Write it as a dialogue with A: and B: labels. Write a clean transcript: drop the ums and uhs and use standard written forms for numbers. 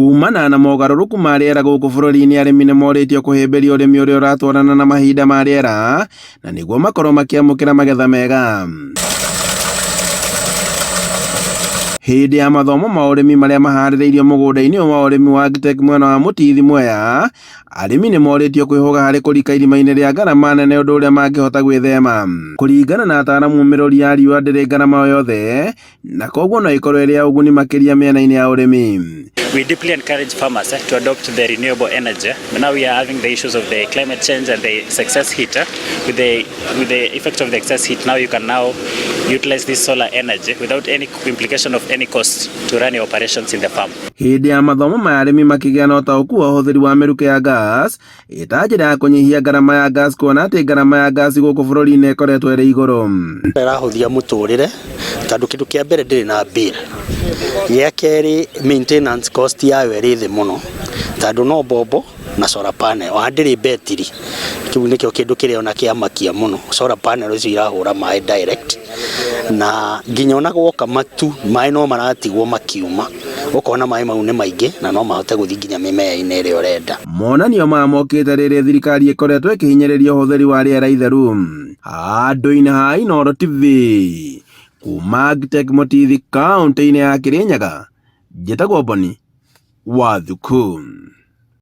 A: Kumana na mogarũrũku ma rĩera gũkũ bũrũri-inĩ arĩmi nĩ morĩtio kũhĩmbĩria ũrĩmi ũrĩa ũratwarana na mahinda ma rĩera na nĩguo makorwo makĩamũkĩra magetha mega. Hĩndĩ ya mathomo ma ũrĩmi marĩa maharĩrĩirio mũgũnda-inĩ wa ũrĩmi wa Agtech mwena wa Mũtithi Mwea, arĩmi nĩ morĩtio kwĩhũga harĩ kũrika irima-inĩ rĩa ngarama nene ũndũ ũrĩa mangĩhota gwĩthema. Kũringana na ataaramu mĩrũri ya riũa ndĩrĩ ngarama o yothe na koguo no ĩkorwo ĩrĩ ya ũguni makĩria mĩena-inĩ ya ũrĩmi.
B: We deeply encourage farmers to adopt the renewable energy. Now we are having the issues of the climate change and the excess heat. With the effect of the excess heat, now you can now utilize this solar energy without any implication of any cost to run your operations in the farm.
A: Hĩndĩ ya mathomo maya arĩmi makĩgĩa na ũtaũku wa ũhũthĩri wa mĩrukĩ ya gas ĩta njĩra ya kũnyihia ngarama ya gas kuona atĩ ngarama ya gas gũkũ bũrũri-inĩ ĩkoretwo ĩrĩ igũrũ.
C: Ĩrahũthia mũtũrĩre tondũ kĩndũ kĩa mbere ndĩrĩ na bill, gĩa kerĩ maintenance cost yayo ĩrĩ thĩ mũno tondũ no mbombo na solar panel, ona ndĩrĩ betiri. Kĩu nĩkĩo kĩndũ kĩrĩa ona kĩamakia mũno. Solar panel icio irahũra maĩ direct na nginya ona gwoka matu maĩ no maratigwo makiuma, ũkona maĩ mau nĩ maingĩ na no mahote gũthiĩ nginya mĩmera-inĩ ĩrĩa ũrenda.
A: Monanio maya mokĩte rĩrĩa thirikari ĩkoretwo ĩkĩhinyĩrĩria ũhũthĩri wa rĩera itheru. Handũ-inĩ ha Inooro TV kuma Agtech Mũtithi kaũntĩ-inĩ ya Kĩrĩnyaga, njĩtagwo Boni Wathuku.